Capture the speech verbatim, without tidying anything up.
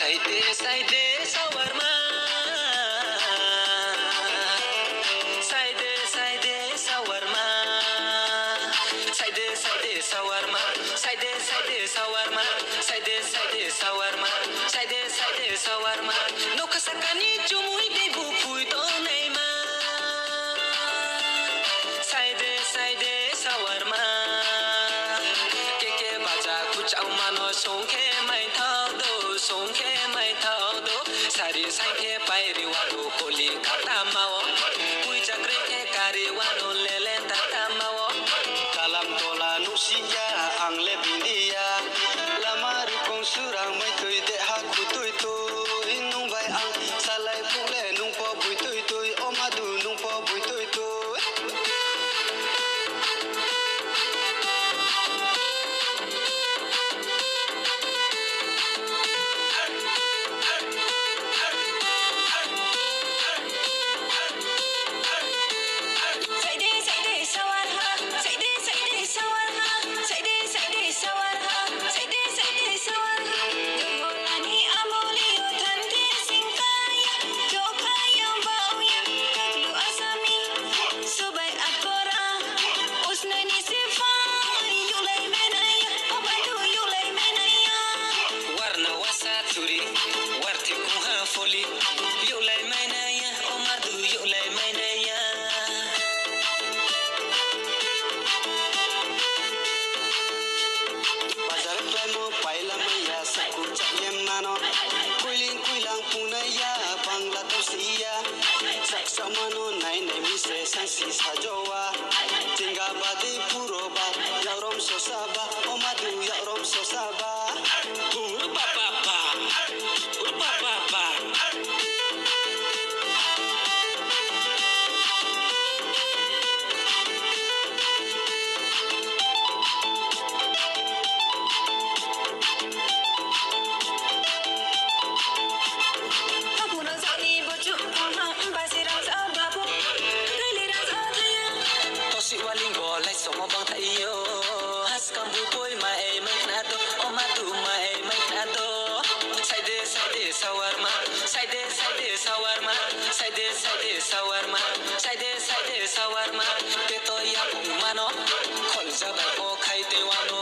Saide, saide, sawarma. Saide, saide, sawarma. Saide, saide, sawarma. Saide, saide, sawarma. Saide, saide, sawarma. Saide, saide, sawarma. Nokha sakani chumui tei buphui tongnai ma. Saide, saide, sawarma. Keke bacha kuchao mano songkhe maithao do, songkhe maithao do. Sari saikhe pairi wado koli katamao. Puichak rekhe kari wano lele tatamao. Kalam tola nusiya ang le bindiya. Lama rikong surang maitui deha khutui tui. Nung bai ang salai phungle nung po bui tui tui. O madu nung po bui tui tui. Saide, saide, sawar ha. Saide, saide, sawar ha. Saide, saide, sawar ha. Saide, saide, sawar ha. Jongolani amoli o thante singkaya. Jokhaya baoya. Kaklu asami. Subai akora. Usnani sifai. Yulai menaya. Obadu yulai menaya. Warna wasa turi. Warthi kuha foli. Yulai menaya. O madu yulai mainaya. Bazar klaimo paila maya saku chakyem mano. Kuiling kuilang punaya bangla tosiya. Sak samano nai nai mise sansi sajowa. Tingga badi puro ba yaurom sosa ba. O madu yaurom sosa ba. Pur ba ba ba. Pur ba ba ba. Tosi waling golai somo bang thaio. Haskam bu boi mai mai khna do, o madu mai mai khna do. Saide saide sawarma, saide saide sawarma, saide saide sawarma, saide saide sawarma. Teto yapung mano, khol jabai o khai te wano.